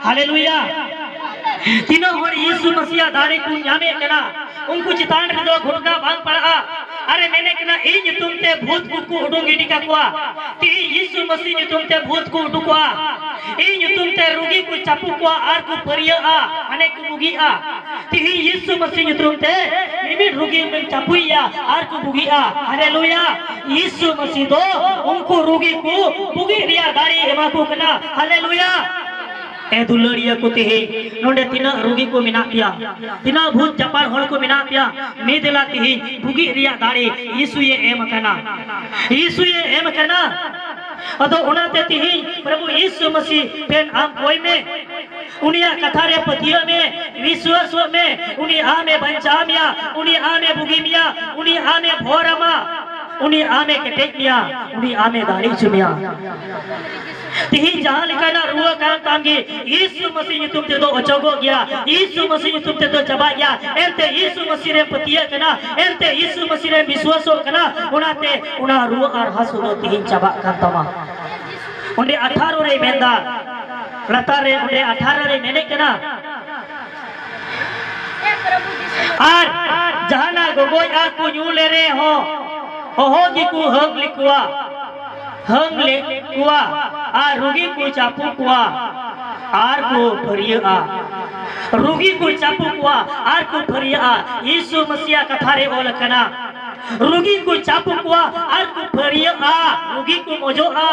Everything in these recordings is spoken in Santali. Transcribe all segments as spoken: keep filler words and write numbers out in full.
ᱦᱟᱞᱮᱞᱩᱭᱟ᱾ ᱛᱤᱱᱟᱹᱜ ᱦᱚᱲ ᱭᱤᱥᱩ ᱢᱟᱥᱤᱭᱟᱜ ᱫᱟᱲᱮ ᱠᱚ ᱧᱟᱢᱮᱫ ᱠᱟᱱᱟ, ᱩᱱᱠᱩ ᱪᱮᱛᱟᱱ ᱨᱮᱫᱚ ᱜᱷᱚᱴᱱᱟ ᱵᱟᱝ ᱯᱟᱲᱟᱜᱼᱟ᱾ ᱟᱨᱮ ᱢᱮᱱᱮᱫ ᱠᱟᱱᱟ, ᱤᱧ ᱧᱩᱛᱩᱢ ᱛᱮ ᱵᱷᱩᱛ ᱠᱚᱠᱚ ᱩᱰᱩᱝ ᱜᱤᱰᱤ ᱠᱟᱠᱚᱣᱟ᱾ ᱛᱤᱦᱤᱧ ᱭᱤᱥᱩ ᱢᱟᱥᱤ ᱧᱩᱛᱩᱢ ᱛᱮ ᱵᱷᱩᱛ ᱠᱚ ᱩᱰᱩᱠᱚᱜᱼᱟ᱾ ᱤᱧ ᱧᱩᱛᱩᱢ ᱛᱮ ᱨᱩᱜᱤ ᱠᱚ ᱪᱟᱯᱩ ᱠᱚᱣᱟ ᱟᱨ ᱠᱚ ᱯᱷᱟᱹᱨᱭᱟᱹᱜᱼᱟ, ᱢᱟᱱᱮ ᱠᱚ ᱵᱩᱜᱤᱜᱼᱟ᱾ ᱛᱤᱦᱤᱧ ᱭᱤᱥᱩ ᱢᱟᱥᱤ ᱧᱩᱛᱩᱢ ᱛᱮ ᱢᱤᱢᱤᱫ ᱨᱩᱜᱤ ᱵᱮᱱ ᱪᱟᱯᱩᱭᱮᱭᱟ ᱟᱨ ᱠᱚ ᱵᱩᱜᱤᱜᱼᱟ᱾ ᱦᱟᱞᱮᱞᱩᱭᱟ᱾ ᱭᱤᱥᱩ ᱢᱟᱥᱤ ᱫᱚ ᱩᱱᱠᱩ ᱨᱩᱜᱤ ᱠᱚ ᱵᱩᱜᱤᱜ ᱨᱮᱭᱟᱜ ᱫᱟᱲᱮ ᱮᱢᱟ ᱠᱚ ᱠᱟᱱᱟ᱾ ᱦᱟᱞᱮᱞᱩᱭᱟ᱾ ᱮ ᱫᱩᱞᱟᱹᱲᱤᱭᱟᱹ ᱠᱚ, ᱛᱤᱦᱤᱧ ᱱᱚᱰᱮ ᱛᱤᱱᱟᱹᱜ ᱨᱩᱜᱤ ᱠᱚ ᱢᱮᱱᱟᱜ ᱯᱮᱭᱟ, ᱛᱤᱱᱟᱹᱜ ᱵᱷᱩᱛ ᱪᱟᱯᱟᱲ ᱦᱚᱲ ᱠᱚ ᱢᱮᱱᱟᱜ ᱯᱮᱭᱟ, ᱢᱤᱫ ᱫᱮᱞᱟ ᱛᱤᱦᱤᱧ ᱵᱩᱜᱤᱜ ᱨᱮᱭᱟᱜ ᱫᱟᱲᱮ ᱭᱤᱥᱩᱭᱮ ᱮᱢ ᱟᱠᱟᱱᱟ᱾ ᱭᱤᱥᱩᱭᱮ ᱮᱢ ᱟᱠᱟᱱᱟ᱾ ᱟᱫᱚ ᱚᱱᱟᱛᱮ ᱛᱤᱦᱤᱧ ᱯᱨᱚᱵᱷᱩ ᱭᱤᱥᱩ ᱢᱟᱥᱤ ᱴᱷᱮᱱ ᱟᱢ ᱠᱚᱭ ᱢᱮ, ᱩᱱᱤᱭᱟᱜ ᱠᱟᱛᱷᱟ ᱨᱮ ᱯᱟᱹᱛᱭᱟᱹᱜ ᱢᱮ, ᱵᱤᱥᱣᱟᱥᱚᱜ ᱢᱮ, ᱩᱱᱤ ᱟᱢᱮ ᱵᱟᱧᱪᱟᱣ ᱢᱮᱭᱟ, ᱩᱱᱤ ᱟᱢᱮ ᱵᱩᱜᱤ ᱢᱮᱭᱟ, ᱩᱱᱤ ᱟᱢᱮ ᱵᱷᱚᱨ ᱟᱢᱟ, ᱩᱱᱤ ᱟᱢᱮ ᱠᱮᱴᱮᱡ ᱢᱮᱭᱟ, ᱩᱱᱤ ᱟᱢᱮ ᱫᱟᱲᱮ ᱦᱚᱪᱚ ᱢᱮᱭᱟ᱾ ᱛᱤᱦᱤᱧ ᱡᱟᱦᱟᱸ ᱞᱮᱠᱟᱱᱟᱜ ᱨᱩᱣᱟᱹ ᱠᱟᱱ ᱛᱟᱢ ᱜᱮ, ᱭᱤᱥᱩ ᱢᱟᱹᱥᱤ ᱧᱩᱛᱩᱢ ᱛᱮᱫᱚ ᱚᱪᱚᱜᱚᱜ ᱜᱮᱭᱟ, ᱭᱤᱥᱩ ᱢᱟᱹᱥᱤ ᱧᱩᱛᱩᱢ ᱛᱮᱫᱚ ᱪᱟᱵᱟᱜ ᱜᱮᱭᱟ᱾ ᱮᱱᱛᱮ ᱭᱤᱥᱩ ᱢᱟᱹᱥᱤ ᱨᱮᱢ ᱯᱟᱹᱛᱭᱟᱹᱜ ᱠᱟᱱᱟ, ᱮᱱᱛᱮ ᱭᱤᱥᱩ ᱢᱟᱹᱥᱤ ᱨᱮᱢ ᱵᱤᱥᱣᱟᱥᱚᱜ ᱠᱟᱱᱟ, ᱚᱱᱟᱛᱮ ᱚᱱᱟ ᱨᱩᱣᱟᱹ ᱟᱨ ᱦᱟᱹᱥᱩ ᱫᱚ ᱛᱤᱦᱤᱧ ᱪᱟᱵᱟᱜ ᱠᱟᱱ ᱛᱟᱢᱟ᱾ ᱚᱸᱰᱮ ᱟᱴᱷᱟᱨᱚ ᱨᱮᱭ ᱢᱮᱱᱫᱟ, ᱞᱟᱛᱟᱨ ᱨᱮ ᱚᱸᱰᱮ ᱟᱴᱷᱟᱨᱚ ᱨᱮᱭ ᱢᱮᱱᱮᱫ ᱠᱟᱱᱟ, ᱟᱨ ᱡᱟᱦᱟᱱᱟᱜ ᱜᱚᱜᱚᱡ ᱟᱜ ᱠᱚ ᱧᱩ ᱞᱮ ᱨᱮᱦᱚᱸ, ᱦᱚᱦᱚ ᱜᱮᱠᱚ ᱦᱟᱹᱝ ᱞᱮᱠᱚᱣᱟ, ᱦᱟᱹᱝ ᱞᱮᱠᱚᱣᱟ, ᱟᱨ ᱨᱩᱜᱤ ᱠᱚ ᱪᱟᱯᱚ ᱠᱚᱣᱟ, ᱟᱨ ᱠᱚ ᱯᱷᱟᱹᱨᱭᱟᱹᱜᱼᱟ᱾ ᱨᱩᱜᱤ ᱠᱚ ᱪᱟᱯᱚ ᱠᱚᱣᱟ ᱟᱨ ᱠᱚ ᱯᱷᱟᱹᱨᱭᱟᱹᱜᱼᱟ᱾ ᱭᱤᱥᱩ ᱢᱟᱹᱥᱤᱭᱟᱜ ᱠᱟᱛᱷᱟ ᱨᱮ ᱚᱞ ᱟᱠᱟᱱᱟ, ᱨᱩᱜᱤ ᱠᱚ ᱪᱟᱯᱚ ᱠᱚᱣᱟ ᱟᱨ ᱠᱚ ᱯᱷᱟᱹᱨᱭᱟᱹᱜᱼᱟ, ᱨᱩᱜᱤ ᱠᱚ ᱢᱚᱡᱚᱜᱼᱟ᱾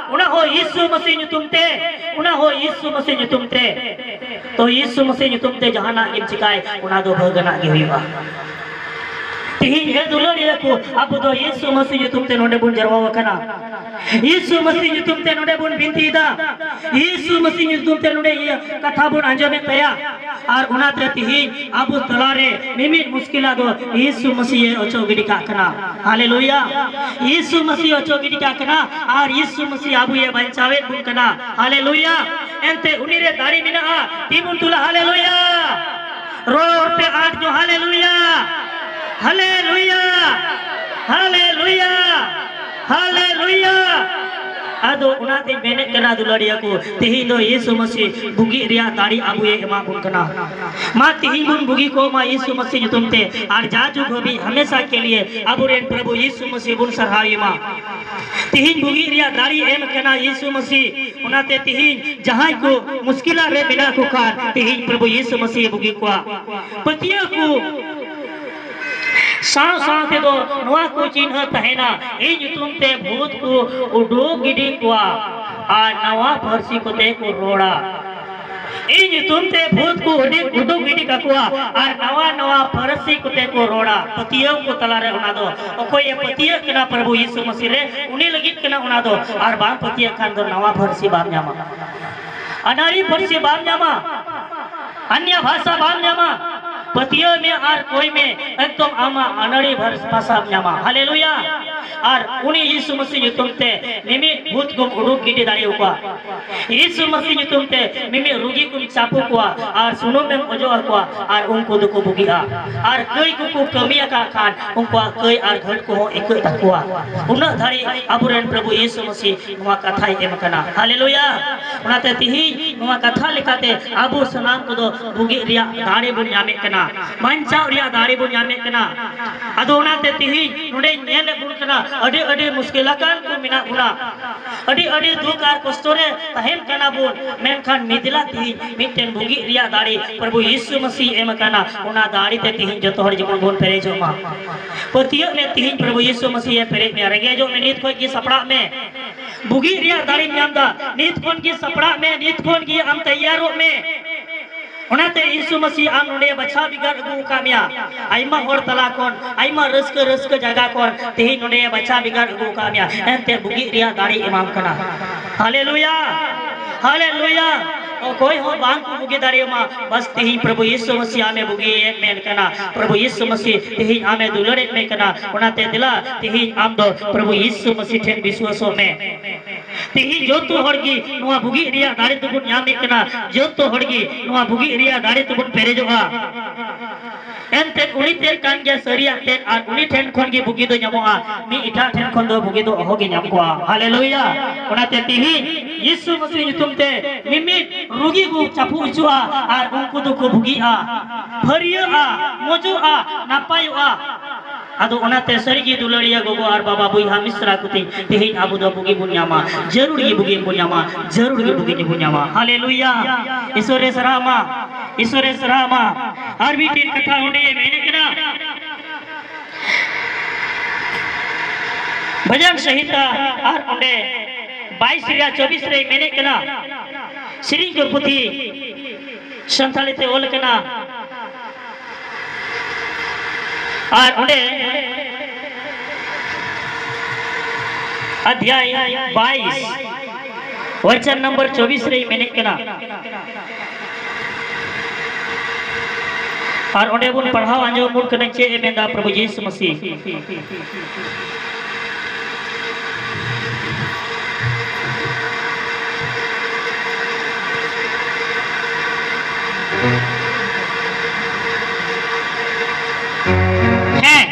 ᱚᱱᱟ ᱦᱚᱸ ᱭᱤᱥᱩ ᱢᱟᱹᱥᱤ ᱧᱩᱛᱩᱢ ᱛᱮ, ᱚᱱᱟ ᱦᱚᱸ ᱭᱤᱥᱩ ᱢᱟᱹᱥᱤ ᱧᱩᱛᱩᱢ ᱛᱮ᱾ ᱛᱚ ᱭᱤᱥᱩ ᱢᱟᱹᱥᱤ ᱧᱩᱛᱩᱢ ᱛᱮ ᱡᱟᱦᱟᱱᱟᱜ ᱜᱮᱢ ᱪᱤᱠᱟᱭ, ᱚᱱᱟ ᱫᱚ ᱵᱷᱟᱹᱜᱟᱹᱱᱟᱜ ᱜᱮ ᱦᱩᱭᱩᱜᱼᱟ᱾ ᱛᱤᱦᱤᱧ ᱦᱮ ᱫᱩᱞᱟᱹᱲᱤᱭᱟᱹ ᱠᱚ, ᱟᱵᱚ ᱫᱚ ᱭᱤᱥᱩ ᱢᱟᱹᱥᱤ ᱧᱩᱛᱩᱢ ᱛᱮ ᱱᱚᱰᱮ ᱵᱚᱱ ᱡᱟᱨᱣᱟ ᱟᱠᱟᱱᱟ᱾ ᱭᱤᱥᱩ ᱢᱟᱹᱥᱤ ᱧᱩᱛᱩᱢ ᱛᱮ ᱱᱚᱰᱮ ᱵᱚᱱ ᱵᱤᱱᱛᱤᱭᱮᱫᱟ᱾ ᱭᱤᱥᱩ ᱢᱟᱹᱥᱤ ᱧᱩᱛᱩᱢ ᱛᱮ ᱱᱚᱰᱮ ᱤᱭᱟᱹ ᱠᱟᱛᱷᱟ ᱵᱚᱱ ᱟᱸᱡᱚᱢᱮᱫ ᱛᱟᱭᱟ᱾ ᱟᱨ ᱚᱱᱟᱛᱮ ᱛᱤᱦᱤᱧ ᱟᱵᱚ ᱛᱟᱞᱟᱨᱮ ᱢᱤᱢᱤᱫ ᱢᱩᱥᱠᱤᱞᱟ ᱫᱚ ᱭᱤᱥᱩ ᱢᱟᱹᱥᱤ ᱮ ᱚᱪᱚᱜ ᱜᱤᱰᱤ ᱠᱟᱜ ᱠᱟᱱᱟ᱾ ᱦᱟᱞᱮᱞᱩᱭᱟ᱾ ᱭᱤᱥᱩ ᱢᱟᱹᱥᱤ ᱚᱪᱚᱜ ᱜᱤᱰᱤ ᱠᱟᱜ ᱠᱟᱱᱟ᱾ ᱟᱨ ᱭᱤᱥᱩ ᱢᱟᱹᱥᱤ ᱟᱵᱚᱭᱮ ᱵᱟᱧᱪᱟᱣᱮᱫ ᱵᱚᱱ ᱠᱟᱱᱟ᱾ ᱦᱟᱞᱮᱞᱩᱭᱟ᱾ ᱮᱱᱛᱮ ᱩᱱᱤ ᱨᱮ ᱫᱟᱲᱮ ᱢᱮᱱᱟᱜᱼᱟ᱾ ᱛᱤ ᱵᱚᱱ ᱛᱩᱞᱟ, ᱦᱟᱞᱮᱞᱩᱭᱟ᱾ ᱨᱚᱲ ᱯᱮ ᱟᱸᱴ ᱧᱚᱜ, ᱦᱟᱞᱮᱞᱩᱭᱟ᱾ ᱦᱟᱞᱮᱞᱩᱭᱟ᱾ ᱦᱟᱞᱮᱞᱩᱭᱟ᱾ ᱦᱟᱞᱮᱞᱩᱭᱟ᱾ ᱟᱫᱚ ᱚᱱᱟᱛᱤᱧ ᱢᱮᱱᱮᱫ ᱠᱟᱱᱟ ᱫᱩᱞᱟᱹᱲᱤᱭᱟᱹ ᱠᱚ, ᱛᱮᱦᱮᱧ ᱫᱚ ᱭᱤᱥᱩ ᱢᱟᱹᱥᱤ ᱵᱩᱜᱤᱜ ᱨᱮᱭᱟᱜ ᱫᱟᱲᱮ ᱟᱵᱚᱭ ᱮᱢᱟ ᱵᱚᱱ ᱠᱟᱱᱟ᱾ ᱢᱟ ᱛᱮᱦᱮᱧ ᱵᱚᱱ ᱵᱩᱜᱤ ᱠᱚᱜ ᱢᱟ ᱭᱤᱥᱩ ᱢᱟᱹᱥᱤ ᱧᱩᱛᱩᱢ ᱛᱮ, ᱟᱨ ᱡᱟ ᱡᱩᱜᱽ ᱦᱟᱹᱵᱤᱡ ᱦᱟᱢᱮᱥᱟ ᱠᱮ ᱞᱤᱭᱮ ᱟᱵᱚᱨᱮᱱ ᱯᱨᱚᱵᱷᱩ ᱭᱤᱥᱩ ᱢᱟᱹᱥᱤ ᱵᱚᱱ ᱥᱟᱨᱦᱟᱣ ᱮᱢᱟ᱾ ᱛᱮᱦᱮᱧ ᱵᱩᱜᱤᱜ ᱨᱮᱭᱟᱜ ᱫᱟᱲᱮ ᱮᱢ ᱠᱟᱱᱟ ᱭᱤᱥᱩ ᱢᱟᱹᱥᱤ᱾ ᱚᱱᱟᱛᱮ ᱛᱮᱦᱮᱧ ᱡᱟᱦᱟᱸᱭ ᱠᱚ ᱢᱩᱥᱠᱤᱞᱟᱜ ᱨᱮ ᱢᱮᱱᱟᱜ ᱠᱚ ᱠᱷᱟᱱ, ᱛᱮᱦᱮᱧ ᱯᱨᱚᱵᱷᱩ ᱭᱤᱥᱩ ᱢᱟᱹᱥᱤ ᱵᱩᱜᱤ ᱠᱚᱣᱟ᱾ ᱯᱟᱹᱛᱭᱟᱹᱣ ᱠᱚ ᱥᱟᱶ ᱥᱟᱶ ᱛᱮᱫᱚ ᱱᱚᱣᱟ ᱠᱚ ᱪᱤᱱᱦᱟᱹ ᱛᱟᱦᱮᱱᱟ, ᱤᱧ ᱧᱩᱛᱩᱢ ᱛᱮ ᱵᱷᱩᱛ ᱠᱚ ᱩᱰᱩᱠ ᱜᱤᱰᱤ ᱠᱚᱣᱟ ᱟᱨ ᱱᱟᱣᱟ ᱯᱟᱹᱨᱥᱤ ᱠᱚᱛᱮ ᱠᱚ ᱨᱚᱲᱟ᱾ ᱤᱧ ᱧᱩᱛᱩᱢ ᱛᱮ ᱵᱷᱩᱛ ᱠᱚ ᱩᱰᱩᱠ, ᱩᱰᱩᱠ ᱜᱤᱰᱤ ᱠᱟᱠᱚᱣᱟ ᱟᱨ ᱱᱟᱣᱟ ᱱᱟᱣᱟ ᱯᱟᱹᱨᱥᱤ ᱠᱚᱛᱮ ᱠᱚ ᱨᱚᱲᱟ᱾ ᱯᱟᱹᱛᱭᱟᱹᱣ ᱠᱚ ᱛᱟᱞᱟᱨᱮ ᱚᱱᱟ ᱫᱚ, ᱚᱠᱚᱭᱮ ᱯᱟᱹᱛᱭᱟᱹᱜ ᱠᱟᱱᱟ ᱯᱨᱚᱵᱷᱩ ᱭᱤᱥᱩ ᱢᱟᱹᱥᱤ ᱨᱮ, ᱩᱱᱤ ᱞᱟᱹᱜᱤᱫ ᱠᱟᱱᱟ ᱚᱱᱟ ᱫᱚ, ᱟᱨ ᱵᱟᱢ ᱯᱟᱹᱛᱭᱟᱹᱜ ᱠᱷᱟᱱ ᱫᱚ ᱱᱟᱣᱟ ᱯᱟᱹᱨᱥᱤ ᱵᱟᱢ ᱧᱟᱢᱟ᱾ ᱟᱹᱱᱟᱹᱲᱤ ᱯᱟᱹᱨᱥᱤ ᱵᱟᱢ ᱧᱟᱢᱟ, ᱟᱱᱭᱟ ᱵᱷᱟᱥᱟ ᱵᱟᱢ ᱧᱟᱢᱟ᱾ ᱯᱟᱹᱛᱭᱟᱹᱣ ᱢᱮ ᱟᱨ ᱠᱚᱭ ᱢᱮ, ᱮᱠᱫᱚᱢ ᱟᱢᱟᱜ ᱟᱹᱱᱟᱹᱲᱤ ᱵᱷᱟᱨ-, ᱵᱷᱟᱥᱟᱢ ᱧᱟᱢᱟ᱾ ᱦᱟᱞᱮᱞᱩᱭᱟ! ᱟᱨ ᱩᱱᱤ ᱭᱤᱥᱩ ᱢᱟᱹᱥᱤ ᱧᱩᱛᱩᱢ ᱛᱮ ᱢᱤᱢᱤᱫ ᱵᱷᱩᱛ ᱠᱚᱢ ᱩᱰᱩᱠ ᱜᱤᱰᱤ ᱫᱟᱲᱮ ᱟᱠᱚᱣᱟ᱾ ᱭᱤᱥᱩ ᱢᱟᱹᱥᱤ ᱧᱩᱛᱩᱢ ᱛᱮ ᱢᱤᱢᱤᱫ ᱨᱩᱜᱤ ᱠᱚᱢ ᱪᱟᱯᱚ ᱠᱚᱣᱟ ᱟᱨ ᱥᱩᱱᱩᱢ ᱮᱢ ᱚᱡᱚᱜ ᱟᱠᱚᱣᱟ ᱟᱨ ᱩᱱᱠᱩ ᱫᱚᱠᱚ ᱵᱩᱜᱤᱜᱼᱟ᱾ ᱟᱨ ᱠᱟᱹᱭ ᱠᱚᱠᱚ ᱠᱟᱹᱢᱤ ᱟᱠᱟᱫ ᱠᱷᱟᱱ ᱩᱱᱠᱩᱣᱟᱜ ᱠᱟᱹᱭ ᱟᱨ ᱜᱷᱟᱹᱴ ᱠᱚᱦᱚᱸ ᱤᱠᱟᱹᱜ ᱛᱟᱠᱚᱣᱟ᱾ ᱩᱱᱟᱹᱜ ᱫᱷᱟᱹᱨᱤᱡ ᱟᱵᱚᱨᱮᱱ ᱯᱨᱚᱵᱷᱩ ᱭᱤᱥᱩ ᱢᱟᱹᱥᱤ ᱱᱚᱣᱟ ᱠᱟᱛᱷᱟᱭ ᱮᱢ ᱟᱠᱟᱱᱟ᱾ ᱦᱟᱞᱮᱞᱩᱭᱟ! ᱚᱱᱟᱛᱮ ᱛᱤᱦᱤᱧ ᱱᱚᱣᱟ ᱠᱟᱛᱷᱟ ᱞᱮᱠᱟᱛᱮ ᱟᱵᱚ ᱥᱟᱱᱟᱢ ᱠᱚᱫᱚ ᱵᱩᱜᱤᱜ ᱨᱮᱭᱟᱜ ᱫᱟᱲᱮ ᱵᱚᱱ ᱧᱟᱢᱮᱫ ᱠᱟᱱᱟ, ᱵᱟᱧᱪᱟᱣ ᱨᱮᱭᱟᱜ ᱫᱟᱲᱮ ᱵᱚᱱ ᱧᱟᱢᱮᱫ ᱠᱟᱱᱟ᱾ ᱟᱫᱚ ᱚᱱᱟᱛᱮ ᱛᱤᱦᱤᱧ ᱱᱚᱰᱮᱧ ᱧᱮᱞᱮᱫ ᱵᱚᱱ ᱠᱟᱱᱟ, ᱟᱹᱰᱤ ᱟᱹᱰᱤ ᱢᱩᱥᱠᱤᱞ ᱟᱠᱟᱱ ᱠᱚ ᱢᱮᱱᱟᱜ ᱵᱚᱱᱟ, ᱟᱹᱰᱤ ᱟᱹᱰᱤ ᱫᱩᱠ ᱟᱨ ᱠᱚᱥᱴᱚ ᱨᱮ ᱛᱟᱦᱮᱱ ᱠᱟᱱᱟ ᱵᱚᱱ, ᱢᱮᱱᱠᱷᱟᱱ ᱢᱤᱫᱞᱟ ᱛᱤᱦᱤᱧ ᱢᱤᱫᱴᱮᱱ ᱵᱩᱜᱤᱜ ᱨᱮᱭᱟᱜ ᱫᱟᱲᱮ ᱯᱨᱚᱵᱷᱩ ᱭᱤᱥᱩ ᱢᱟᱹᱥᱤ ᱮᱢ ᱟᱠᱟᱱᱟ᱾ ᱚᱱᱟ ᱫᱟᱲᱮ ᱛᱮ ᱛᱤᱦᱤᱧ ᱡᱚᱛᱚ ᱦᱚᱲ ᱡᱮᱢᱚᱱ ᱵᱚᱱ ᱯᱮᱨᱮᱡᱚᱜ ᱢᱟ᱾ ᱯᱟᱹᱛᱭᱟᱹᱜ ᱢᱮ, ᱛᱤᱦᱤᱧ ᱯᱨᱚᱵᱷᱩ ᱭᱤᱥᱩ ᱢᱟᱹᱥᱤ ᱮ ᱯᱮᱨᱮᱡ ᱢᱮᱭᱟ᱾ ᱨᱮᱸᱜᱮᱡᱚᱜ ᱢᱮ, ᱱᱤᱛ ᱠᱷᱚᱱ ᱜᱮ ᱥᱟᱯᱲᱟᱜ ᱢᱮ᱾ ᱵᱩᱜᱤᱜ ᱨᱮᱭᱟᱜ ᱫᱟᱲᱮᱢ ᱧᱟᱢ ᱮᱫᱟ, ᱱᱤᱛ ᱠᱷᱚᱱ ᱜᱮ ᱥᱟᱯᱲᱟᱜ ᱢᱮ, ᱱᱤᱛ ᱠᱷᱚᱱ ᱜᱮ ᱟᱢ ᱛᱮᱭᱟᱨᱚᱜ ᱢᱮ᱾ ᱚᱱᱟᱛᱮ ᱭᱤᱥᱩ ᱢᱟᱹᱥᱤ ᱟᱢ ᱱᱚᱰᱮ ᱵᱟᱪᱷᱟᱣ ᱵᱷᱮᱜᱟᱨ ᱟᱹᱜᱩ ᱟᱠᱟᱫ ᱢᱮᱭᱟ᱾ ᱟᱭᱢᱟ ᱦᱚᱲ ᱛᱟᱞᱟ ᱠᱷᱚᱱ, ᱟᱭᱢᱟ ᱨᱟᱹᱥᱠᱟᱹ ᱨᱟᱹᱥᱠᱟᱹ ᱡᱟᱭᱜᱟ ᱠᱷᱚᱱ ᱛᱮᱦᱮᱧ ᱱᱚᱰᱮ ᱵᱟᱪᱷᱟᱣ ᱵᱷᱮᱜᱟᱨ ᱟᱹᱜᱩ ᱟᱠᱟᱫ ᱢᱮᱭᱟ᱾ ᱮᱱᱛᱮ ᱵᱩᱜᱤᱜ ᱨᱮᱭᱟᱜ ᱫᱟᱲᱮ ᱮᱢᱟᱢ ᱠᱟᱱᱟ᱾ ᱦᱟᱞᱮᱞᱩᱭᱟ! ᱦᱟᱞᱮᱞᱩᱭᱟ! ᱚᱠᱚᱭ ᱦᱚᱸ ᱵᱟᱝ ᱠᱚ ᱵᱩᱜᱤ ᱫᱟᱲᱮᱭᱟᱢᱟ᱾ ᱵᱟᱥ ᱛᱮᱦᱮᱧ ᱯᱨᱚᱵᱷᱩ ᱭᱤᱥᱩ ᱢᱟᱹᱥᱤ ᱟᱢᱮ ᱵᱩᱜᱤᱭᱮᱫ ᱢᱮᱱ ᱠᱟᱱᱟ᱾ ᱯᱨᱚᱵᱷᱩ ᱭᱤᱥᱩ ᱢᱟᱹᱥᱤ ᱛᱮᱦᱮᱧ ᱟᱢᱮ ᱫᱩᱞᱟᱹᱲᱮᱫ ᱢᱮ ᱠᱟᱱᱟ᱾ ᱚᱱᱟᱛᱮ ᱫᱮᱞᱟ ᱛᱮᱦᱮᱧ ᱟᱢ ᱫᱚ ᱯᱨᱚᱵᱷᱩ ᱭᱤᱥᱩ ᱢᱟᱹᱥᱤ ᱴᱷᱮᱱ ᱵᱤᱥᱣᱟᱥᱚᱜ ᱢᱮ᱾ ᱛᱮᱦᱮᱧ ᱡᱚᱛᱚ ᱦᱚᱲ ᱜᱮ ᱱᱚᱣᱟ ᱵᱩᱜᱤᱜ ᱨᱮᱭᱟᱜ ᱫᱟᱲᱮ ᱛᱮᱵᱚᱱ ᱧᱟᱢᱮᱫ ᱠᱟᱱᱟ᱾ ᱡᱚᱛᱚ ᱦᱚᱲ ᱜᱮ ᱱᱚᱣᱟ ᱵᱩᱜᱤᱜ ᱨᱮᱭᱟᱜ ᱫᱟᱲᱮ ᱛᱮᱵᱚᱱ ᱯᱮᱨᱮᱡᱚᱜᱼᱟ᱾ ᱮᱱᱛᱮᱫ ᱩᱱᱤ ᱛᱮᱫ ᱠᱟᱱ ᱜᱮᱭᱟ ᱥᱟᱹᱨᱤᱭᱟᱜ ᱛᱮᱫ, ᱟᱨ ᱩᱱᱤ ᱴᱷᱮᱱ ᱠᱷᱚᱱ ᱜᱮ ᱵᱩᱜᱤ ᱫᱚ ᱧᱟᱢᱚᱜᱼᱟ, ᱢᱤᱫ ᱮᱴᱟᱜ ᱴᱷᱮᱱ ᱠᱷᱚᱱ ᱫᱚ ᱵᱩᱜᱤ ᱫᱚ ᱚᱦᱚ ᱜᱮ ᱧᱟᱢ ᱠᱚᱜᱼᱟ᱾ ᱦᱟᱞᱮᱞᱩᱭᱟ! ᱚᱱᱟᱛᱮ ᱛᱤᱦᱤᱧ ᱭᱤᱥᱩ ᱢᱟᱹᱥᱤ ᱧᱩᱛᱩᱢ ᱛᱮ ᱢᱤᱢᱤᱫ ᱨᱩᱜᱤ ᱠᱚ ᱪᱟᱯᱩ ᱦᱚᱪᱚᱜᱼᱟ ᱟᱨ ᱩᱱᱠᱩ ᱫᱚᱠᱚ ᱵᱩᱜᱤᱜᱼᱟ, ᱯᱷᱟᱹᱨᱭᱟᱹᱜᱼᱟ, ᱢᱚᱡᱚᱜᱼᱟ, ᱱᱟᱯᱟᱭᱚᱜᱼᱟ᱾ ᱟᱫᱚ ᱚᱱᱟᱛᱮ ᱥᱟᱹᱨᱤᱜᱮ ᱫᱩᱞᱟᱹᱲᱤᱭᱟᱹ ᱜᱚᱜᱚ ᱟᱨ ᱵᱟᱵᱟ, ᱵᱚᱭᱦᱟ ᱢᱤᱥᱨᱟ ᱠᱚ, ᱛᱮᱦᱮᱧ ᱟᱵᱚ ᱫᱚ ᱵᱩᱜᱤ ᱵᱚᱱ ᱧᱟᱢᱟ, ᱡᱟᱹᱨᱩᱲ ᱜᱮ ᱵᱩᱜᱤ ᱵᱚᱱ ᱧᱟᱢᱟ, ᱡᱟᱹᱨᱩᱲ ᱜᱮ ᱵᱩᱜᱤ ᱵᱚᱱ ᱧᱟᱢᱟ᱾ ᱦᱟᱞᱮᱞᱩᱭᱟ! ᱤᱥᱚᱨᱮ ᱥᱟᱨᱦᱟᱣ ᱢᱟ, ᱤᱥᱚᱨᱮ ᱥᱟᱨᱦᱟᱣ ᱢᱟ᱾ ᱟᱨ ᱢᱤᱫᱴᱮᱱ ᱠᱟᱛᱷᱟ ᱚᱸᱰᱮ ᱢᱮᱱᱮᱫ ᱠᱟᱱᱟ, ᱵᱷᱟᱡᱟᱱ ᱥᱚᱦᱤᱛᱟ ᱟᱨ ᱚᱸᱰᱮ ᱵᱟᱭᱤᱥ ᱨᱮᱭᱟᱜ ᱪᱚᱵᱵᱤᱥ ᱨᱮᱭ ᱢᱮᱱᱮᱫ ᱠᱟᱱᱟ, ᱥᱮᱨᱮᱧ ᱠᱚ ᱯᱩᱛᱷᱤ ᱥᱟᱱᱛᱟᱲᱤ ᱛᱮ ᱚᱞ ᱠᱟᱱᱟ᱾ ᱟᱨ ᱚᱸᱰᱮ ᱚᱫᱷᱭᱟᱭ ᱵᱟᱭᱤᱥ, ᱵᱷᱟᱡᱟᱱ ᱱᱚᱢᱵᱚᱨ ᱪᱚᱵᱵᱤᱥ ᱨᱮᱭ ᱢᱮᱱᱮᱫ ᱠᱟᱱᱟ᱾ ᱟᱨ ᱚᱸᱰᱮ ᱵᱚᱱ ᱯᱟᱲᱦᱟᱣ ᱟᱸᱡᱚᱢ ᱵᱚᱱ ᱠᱟᱱᱟ ᱪᱮᱫ ᱮ ᱢᱮᱱᱫᱟ ᱯᱨᱚᱵᱷᱩ ᱡᱤᱥᱩ ᱢᱟᱹᱥᱤ᱾ ᱦᱮᱸ,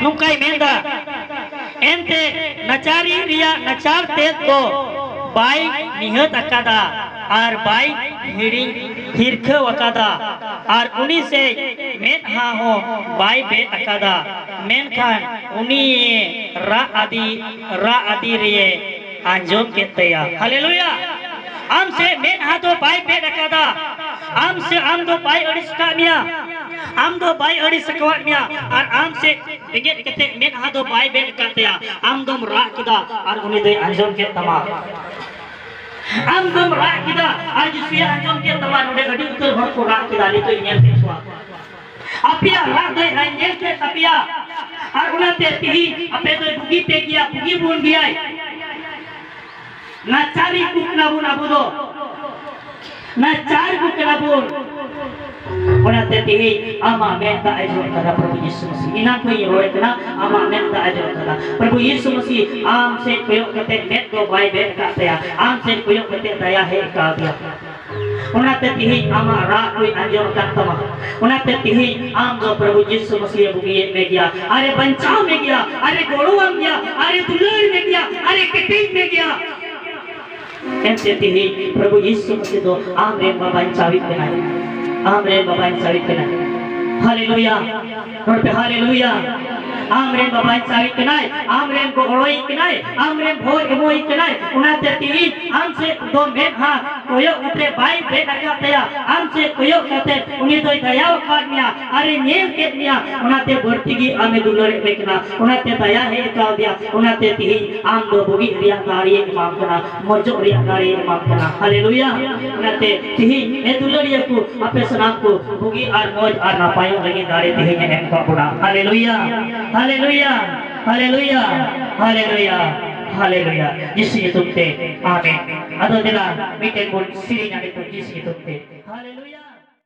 ᱱᱚᱝᱠᱟᱭ ᱢᱮᱱᱫᱟ, ᱮᱱᱛᱮ ᱱᱟᱪᱟᱨᱤ ᱨᱮᱭᱟᱜ ᱱᱟᱪᱟᱨ ᱛᱮᱫ ᱫᱚ ᱵᱟᱭ ᱱᱤᱦᱟᱹᱛ ᱟᱠᱟᱫᱟ ᱟᱨ ᱵᱟᱭ ᱦᱤᱲᱤᱧ ᱦᱤᱨᱠᱷᱟᱹᱣ ᱟᱠᱟᱫᱟ, ᱟᱨ ᱩᱱᱤ ᱥᱮᱡ ᱢᱮᱫᱦᱟ ᱦᱚᱸ ᱵᱟᱭ ᱵᱮᱫ ᱟᱠᱟᱫᱟ, ᱢᱮᱱᱠᱷᱟᱱ ᱩᱱᱤᱭᱮ ᱨᱟᱜ ᱟᱹᱫᱤ, ᱨᱟᱜ ᱟᱹᱫᱤ ᱨᱮᱭᱮ ᱟᱸᱡᱚᱢ ᱠᱮᱫ ᱛᱟᱭᱟ᱾ ᱦᱟᱞᱮᱞᱩᱭᱟ! ᱟᱢ ᱥᱮ ᱢᱮᱫᱦᱟ ᱫᱚ ᱵᱟᱭ ᱵᱮᱫ ᱟᱠᱟᱫᱟ, ᱟᱢ ᱥᱮ ᱟᱢ ᱫᱚ ᱵᱟᱭ ᱟᱹᱲᱤᱥ ᱟᱠᱟᱫ ᱢᱮᱭᱟ, ᱟᱢ ᱫᱚ ᱵᱟᱭ ᱟᱹᱲᱤᱥ ᱟᱠᱟᱫ ᱢᱮᱭᱟ, ᱟᱨ ᱟᱢ ᱥᱮ ᱵᱮᱸᱜᱮᱫ ᱠᱟᱛᱮ ᱢᱮᱫᱦᱟ ᱫᱚ ᱵᱟᱭ ᱵᱮᱫ ᱟᱠᱟᱫ ᱛᱟᱭᱟ᱾ ᱟᱢ ᱫᱚᱢ ᱨᱟᱜ ᱠᱮᱫᱟ ᱟᱨ ᱩᱱᱤ ᱫᱚᱭ ᱟᱸᱡᱚᱢ ᱠᱮᱫ ᱛᱟᱢᱟ᱾ ᱟᱢ ᱫᱚᱢ ᱨᱟᱜ ᱠᱮᱫᱟ ᱟᱨ ᱡᱤᱥᱩᱭ ᱟᱸᱡᱚᱢ ᱠᱮᱫ ᱛᱟᱢᱟ᱾ ᱱᱚᱰᱮ ᱟᱹᱰᱤ ᱩᱛᱟᱹᱨ ᱦᱚᱲ ᱠᱚ ᱨᱟᱜ ᱠᱮᱫᱟ, ᱱᱤᱛᱚᱜ ᱤᱧ ᱧᱮᱞ ᱠᱮᱫ ᱠᱚᱣᱟ᱾ ᱟᱯᱮᱭᱟᱜ ᱨᱟᱜ ᱫᱚᱭ ᱧᱮᱞ ᱠᱮᱫ ᱛᱟᱯᱮᱭᱟ᱾ ᱟᱨ ᱚᱱᱟᱛᱮ ᱛᱤᱦᱤᱧ ᱟᱯᱮ ᱫᱚᱭ ᱵᱩᱜᱤ ᱯᱮ ᱜᱮᱭᱟ, ᱵᱩᱜᱤ ᱵᱚᱱ ᱜᱮᱭᱟᱭ᱾ ᱱᱟᱪᱟᱨᱤ ᱠᱚ ᱠᱟᱱᱟ ᱵᱚᱱ ᱟᱵᱚ ᱫᱚ᱾ ᱱᱟᱪᱟᱨ ᱠᱚ ᱠᱟᱱᱟ ᱵᱚᱱ᱾ ᱚᱱᱟᱛᱮ ᱛᱮᱦᱮᱧ ᱟᱢᱟᱜ ᱢᱮᱫ ᱫᱟᱜ ᱮ ᱡᱚᱨᱚᱜ ᱠᱟᱫᱟ ᱯᱨᱚᱵᱷᱩ ᱭᱤᱥᱩ ᱢᱟᱥᱤ᱾ ᱮᱱᱟᱝ ᱠᱷᱚᱱ ᱤᱧ ᱨᱚᱲᱮᱫ ᱠᱟᱱᱟ, ᱟᱢᱟᱜ ᱢᱮᱫ ᱫᱟᱜ ᱮ ᱡᱚᱨᱚᱜ ᱠᱟᱫᱟ᱾ ᱯᱨᱚᱵᱷᱩ ᱭᱤᱥᱩ ᱢᱟᱥᱤ ᱟᱢ ᱥᱮᱫ ᱠᱚᱭᱚᱜ ᱠᱟᱛᱮ ᱢᱮᱫ ᱫᱚ ᱵᱟᱭ ᱵᱮᱫ ᱟᱠᱟᱫ ᱛᱟᱭᱟ, ᱟᱢ ᱥᱮᱫ ᱠᱚᱭᱚᱜ ᱠᱟᱛᱮ ᱫᱟᱭᱟ ᱦᱮᱡ ᱠᱟᱣᱫᱮᱭᱟ᱾ ᱚᱱᱟᱛᱮ ᱛᱮᱦᱮᱧ ᱟᱢᱟᱜ ᱨᱟᱜ ᱠᱚᱭ ᱟᱸᱡᱚᱢ ᱟᱠᱟᱫ ᱛᱟᱢᱟ᱾ ᱚᱱᱟᱛᱮ ᱛᱮᱦᱮᱧ ᱟᱢ ᱫᱚ ᱯᱨᱚᱵᱷᱩ ᱭᱤᱥᱩ ᱢᱟᱥᱤ ᱮ ᱵᱩᱜᱤᱭᱮᱫ ᱢᱮ ᱜᱮᱭᱟ, ᱟᱨᱮ ᱵᱟᱧᱪᱟᱣ ᱢᱮ ᱜᱮᱭᱟ, ᱟᱨᱮ ᱜᱚᱲᱚᱣᱟᱢ ᱜᱮᱭᱟ, ᱟᱨᱮ ᱫᱩᱞᱟᱹᱲ ᱢᱮ ᱜᱮᱭᱟ, ᱟᱨᱮ ᱠᱮᱴᱮᱡ ᱢᱮ ᱜᱮᱭᱟ᱾ ᱮᱱᱛᱮ ᱛᱮᱦᱮᱧ ᱯᱨᱚᱵᱷᱩ ᱭᱤᱥᱩ ᱢᱟᱥᱤ ᱫᱚ ᱟᱢ ᱨᱮᱱ ᱵᱟᱵᱟᱧᱪᱟᱣᱤᱡ ᱠᱟᱱᱟᱭ, ᱟᱢ ᱨᱮᱱ ᱵᱟᱵᱟᱧᱪᱟᱣᱤᱡ ᱠᱟᱱᱟᱭ᱾ ᱦᱟᱞᱮᱞᱩᱭᱟ, ᱨᱚᱲ ᱯᱮ ᱦᱟᱞᱮᱞᱩᱭᱟ᱾ ᱟᱢ ᱨᱮᱱ ᱵᱟᱵᱟᱧᱪᱟᱣᱤᱡ ᱠᱟᱱᱟᱭ, ᱟᱢ ᱨᱮᱱ ᱜᱚᱲᱚᱭᱤᱡ ᱠᱟᱱᱟᱭ, ᱟᱢ ᱨᱮᱱ ᱵᱷᱳᱨ ᱮᱢᱚᱭᱤᱡ ᱠᱟᱱᱟᱭ᱾ ᱚᱱᱟᱛᱮ ᱛᱮᱦᱮᱧ ᱟᱢ ᱥᱮᱫ ᱫᱚ ᱢᱮᱫᱦᱟ ᱠᱚᱭᱚᱜ ᱠᱟᱛᱮ ᱵᱟᱭ ᱵᱮᱫ ᱟᱠᱟᱫ ᱛᱟᱭᱟ᱾ ᱟᱢ ᱥᱮᱫ ᱠᱚᱭᱚᱜ ᱠᱟᱛᱮ ᱩᱱᱤ ᱫᱚᱭ ᱫᱟᱭᱟ ᱟᱠᱟᱫ ᱢᱮᱭᱟ ᱟᱨᱮ ᱧᱮᱞ ᱠᱮᱫ ᱢᱮᱭᱟ, ᱚᱱᱟᱛᱮ ᱵᱟᱹᱲᱛᱤ ᱜᱮ ᱟᱢᱮ ᱫᱩᱞᱟᱹᱲᱮᱫ ᱢᱮ ᱠᱟᱱᱟ, ᱚᱱᱟᱛᱮ ᱫᱟᱭᱟ ᱦᱮᱡ ᱠᱟᱣᱫᱮᱭᱟ᱾ ᱚᱱᱟᱛᱮ ᱛᱮᱦᱮᱧ ᱟᱢ ᱫᱚ ᱵᱩᱜᱤᱜ ᱨᱮᱭᱟᱜ ᱫᱟᱲᱮᱭ ᱮᱢᱟᱢ ᱠᱟᱱᱟ, ᱢᱚᱡᱚᱜ ᱨᱮᱭᱟᱜ ᱫᱟᱲᱮᱭ ᱮᱢᱟᱢ ᱠᱟᱱᱟ᱾ ᱦᱟᱞᱮᱞᱩᱭᱟ᱾ ᱚᱱᱟᱛᱮ ᱛᱮᱦᱮᱧ ᱮ ᱫᱩᱞᱟᱹᱲᱤᱭᱟᱹ ᱠᱚ, ᱟᱯᱮ ᱥᱟᱱᱟᱢ ᱠᱚ ᱵᱩᱜᱤ ᱟᱨ ᱢᱚᱡᱽ ᱟᱨ ᱱᱟᱯᱟᱭᱚᱜ ᱞᱟᱹᱜᱤᱫ ᱫᱟᱲᱮ ᱛᱮᱦᱮᱧ ᱮ ᱮᱢ ᱠᱟᱜ ᱵᱚᱱᱟ᱾ ᱦᱟᱞᱮᱞᱩᱭᱟ, ᱦᱟᱞᱮᱞᱩᱭᱟ, ᱦᱟᱞᱮᱞᱩᱭᱟ, ᱦᱟᱞᱮᱞᱩᱭᱟ, ᱦᱟᱞᱮᱞᱩᱭᱟ᱾ ᱡᱤᱥᱩ ᱧᱩᱛᱩᱢ ᱛᱮ, ᱟᱢᱮᱱ᱾ ᱟᱫᱚ ᱫᱮᱞᱟ ᱢᱤᱫᱴᱮᱱ ᱵᱚᱱ ᱥᱮᱨᱮᱧᱟ ᱱᱤᱛᱚᱜ ᱡᱤᱥᱩ ᱧᱩᱛᱩᱢ ᱛᱮ᱾ ᱦᱟᱞᱮᱞᱩᱭᱟ᱾